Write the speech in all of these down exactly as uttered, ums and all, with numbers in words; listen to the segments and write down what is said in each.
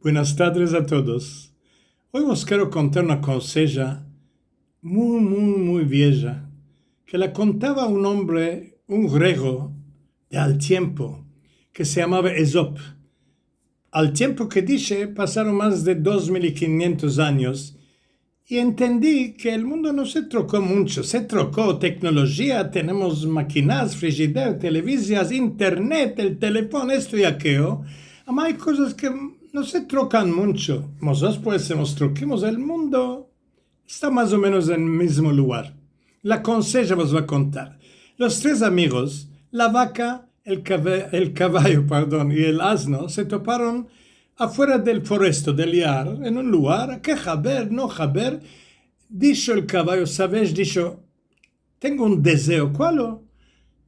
Buenas tadres a todos. Oy vos kero kontar una konseja muy, muy, muy vieja, ke la kontava un ombre, un grego de al tiempo, ke se yamava Ezop. Al tiempo ke dishe, pasaron mas de dos mil i kinyentos anyos, i entendi ke el mundo no se troko muncho. Se troko teknolojia, tenemos makinas, frijider, televizias, internet, el telefon, esto i akeyo. Ama ay kozas ke no se trokan muncho. Mozotros, pues, se mos trokimos, el mundo esta mas o menos en el mizmo lugar. La konseja vos va a kontar. Los tres amigos, la vaka, el kava-, el kavayo, pardon, i el azno se toparon afuera del foresto, del yar, en un lugar, ke haber, no haber. Disho el kavayo, saves, disho, tengo un dezeo. Kualo?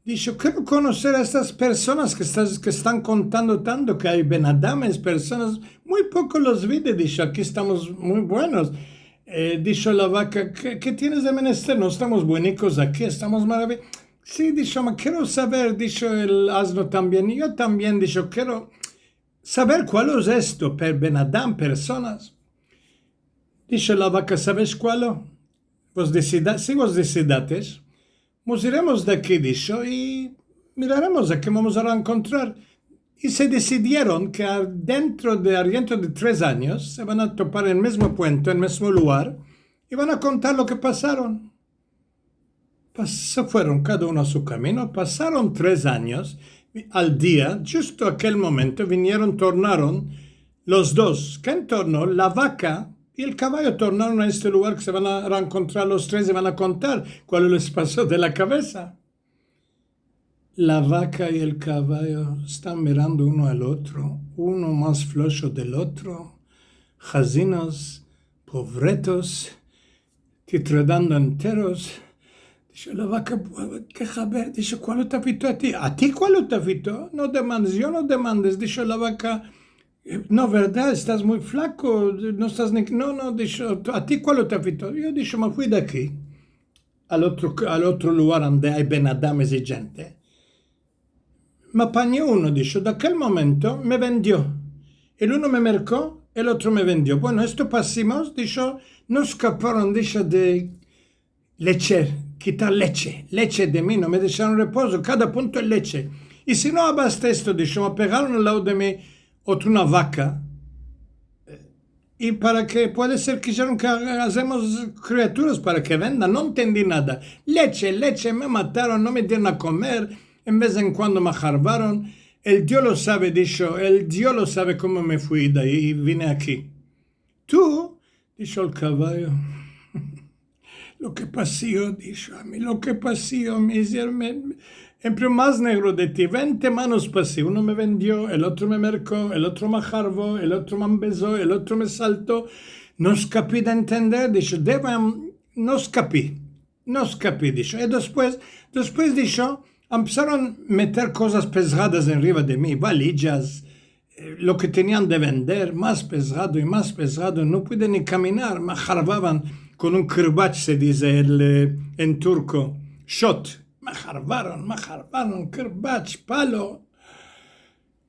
Disho, kero konoser a estas personas ke estas, ke estan kontando tanto, ke ay benadames, personas, muy poko los vide, disho, aki estamos muy buenos. Eh, disho la vaka, ke, ke tienes de menester? No estamos buenikos aki, estamos maravi-. Si, disho, ma kero saver, disho el azno tambien, i yo tambien, disho, kero saver kualo es esto, per benadam, personas. Disho la vaka, saves kualo? Vos desida-, si vos desidates, mos iremos de aki, disho, i miraremos a ke vamos a enkontrar. I se desidieron ke a-, dentro de, adientro de tres anyos, se van a topar en el mizmo puesto, en el mizmo lugar, i van a kontar lo ke pasaron. Pas-, se fueron kada uno a su kamino, pasaron tres anyos, al dia, djusto akel momento, vinieron, tornaron los dos. Ken torno? La vaka i el kavayo tornaron a este lugar ke se van a reenkontrar los tres i van a kontar kualo les paso de la kavesa. La vaka i el kavayo estan mirando uno al otro, uno mas flosho del otro, hazinos, povretos, titredando enteros. Disho la vaka, ke haber? Disho, kualo te afito a ti? A ti kualo te afito? No demandes, yo no demandes. Disho la vaka, no, verdad, estas muy flako, no estas ni, no, no, disho, a ti kualo te afito? Yo, disho, me fui de aki al otro, al otro lugar ande ay benadames i djente. Me apanyo uno, disho, de akel momento me vendio. El uno me merko, el otro me vendio. Bueno, esto pasimos, disho, no eskaparon, disho, de leche, kitar leche, leche de mi, no me desharon repozo, kada punto leche. I si no abaste esto, disho, me pegaron al lado de mi otro, una vaka, i para ke, puede ser ke dijeron ke ha-, hazemos kriaturas para ke vendan, no entendi nada. Leche, leche, me mataron, no me dieron a komer, en vez en kuando me aharvaron. El Dio lo save, disho, el Dio lo save komo me fui de ayi i vine aki. Tu, disho el kavayo, lo ke pasi yo, disho, a mi lo ke pasi yo, me izieron, me, me, entre mas negro de ti, vente manos pasi. Uno me vendio, el otro me merko, el otro me aharvo, el otro me ambezo, el otro me salto. No eskapi de entender, disho, deba, no eskapi, no eskapi, disho. I despues, despues, disho, empesaron a meter kozas pezadas enriva de mi, valijas, eh, lo ke tenian de vender, mas pezado i mas pezado, no pude ni kaminar, me aharvavan kon un kırbach, se dize el, eh, en turko, shot. Me aharvaron, me aharvaron, kırbach, palo.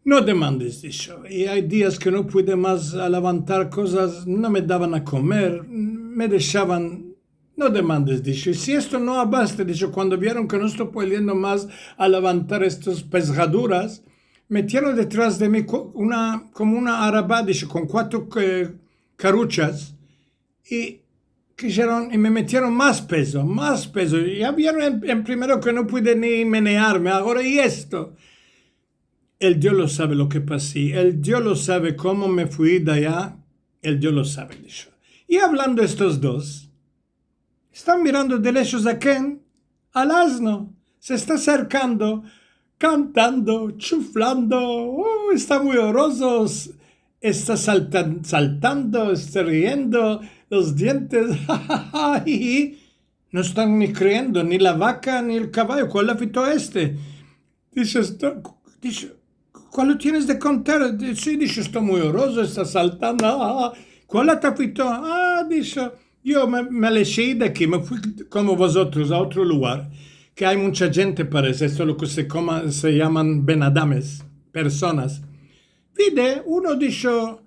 No demandes, disho. I ay dias ke no pude mas a levantar kozas, no me davan a komer, me deshavan No demandes, disho. I si esto no abaste, disho, kuando vieron ke no esto pudiendo mas a levantar estas pezaduras, metieron detras de mi ko-, una, komo una araba, disho, kon kuatro, eh, karuchas, i kijeron, i me metieron mas pezo, mas pezo. Ya vieron en, en primero ke no pude ni menearme, agora i esto. El Dio lo save lo ke pasi, el Dio lo save komo me fui de aya, el Dio lo save, disho. I avlando estos dos, estan mirando de leshos a ken? Al azno. Se esta aserkando, kantando, chuflando, oh, esta muy orozo, esta saltan-, saltando, esta riendo, los dientes, ja, ja, ja, hi, hi. No estan ni kreyendo, ni la vaka, ni el kavayo. Kual afito este? Disho, esto, disho, kual lo tienes de kontar? Di-, si, disho, esto muy orozo, esta saltando. Ah, ah, ah. Kual te afito? Ah, disho, yo me, me aleshi de aki, me fui komo vozotros a otro lugar, ke ay muncha djente, parese, esto lo ke se koma-, se yaman benadames, personas. Vide, uno disho,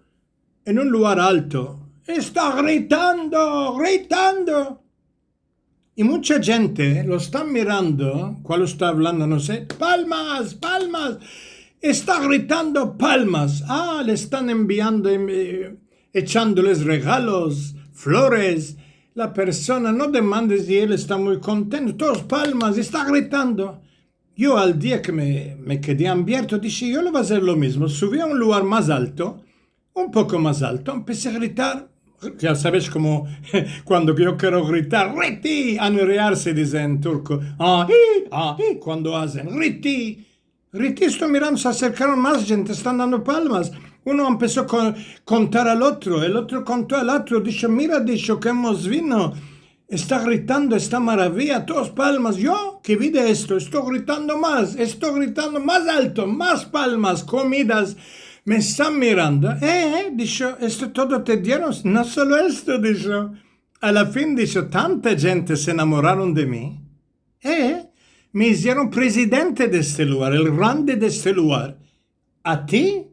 en un lugar alto, esta gritando, gritando. I muncha djente lo estan mirando, kual esta avlando, no se, palmas, palmas, esta gritando palmas. A, le estan enviando, em, e, echandoles regalos, flores. La persona, no demandes, i el esta muy kontento. Todos palmas, esta gritando. Yo, al dia ke me, me kedi ambierto, dishe, yo lo vo azer lo mizmo. Suvi a un lugar mas alto, un poko mas alto, empesi a gritar. Ya saves komo kuando yo kero gritar, "Riti!", anriarse, dize en turko. "Ahi, ahi", kuando azen, "Riti!". Riti, esto mirando, se aserkaron mas djente, estan dando palmas. Uno empeso a ko-, kontar al otro, el otro konto al otro, disho, "Mira", disho, "ke emos vino, esta gritando, esta maraviya, todos palmas. Yo, ke vi de esto, esto gritando mas, esto gritando mas alto, mas palmas, komidas, me estan mirando". "E, e", disho, "esto todo te dieron?". "No solo esto", disho. "A la fin", disho, "tanta djente se enamoraron de mi, e, me izieron prezidente de este lugar, el grande de este lugar. A ti,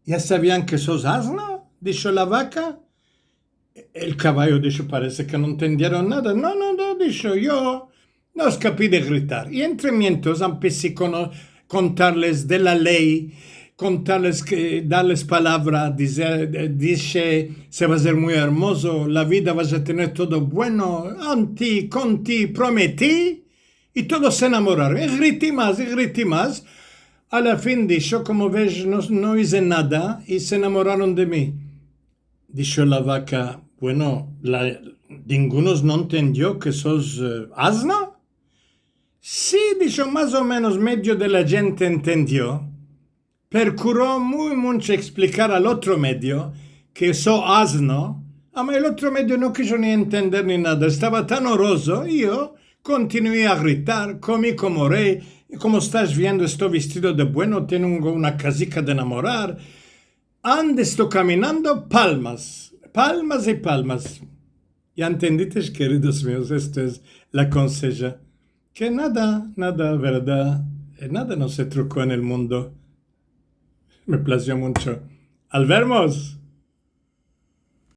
ya savian ke sos azno?", disho la vaka. El kavayo disho, "Parese ke no entendieron nada". "No, no, no", disho, "yo no eskapi de gritar". I entre mientras empesi a kono-, kontarles de la ley, kontarles ke, darles palavra, dize, dishe, "Se va azer muy ermozo, la vida vas a tener todo bueno, anti, konti, prometi". I todos se enamoraron. I griti mas, i griti mas. A la fin disho, "Komo ves, no, no ize nada i se enamoraron de mi". Disho la vaka, "Bueno, la, ningunos no entendio ke sos, e, azno?". "Si", disho, "mas o menos medio de la djente entendio. Perkuro muy muncho eksplikar al otro medio ke so azno, ama el otro medio no kijo ni entender ni nada. Estava tan orozo, i yo kontinuvi a gritar, komi komo rey, i komo estas viendo, esto vestido de bueno, tengo una kazika de enamorar. Ande esto kaminando, palmas, palmas i palmas". Ya entenditesh, keridos mios, esto es la konseja. Ke nada, nada, verdad, e, nada no se truko en el mundo. Me plazio muncho. Al vermos!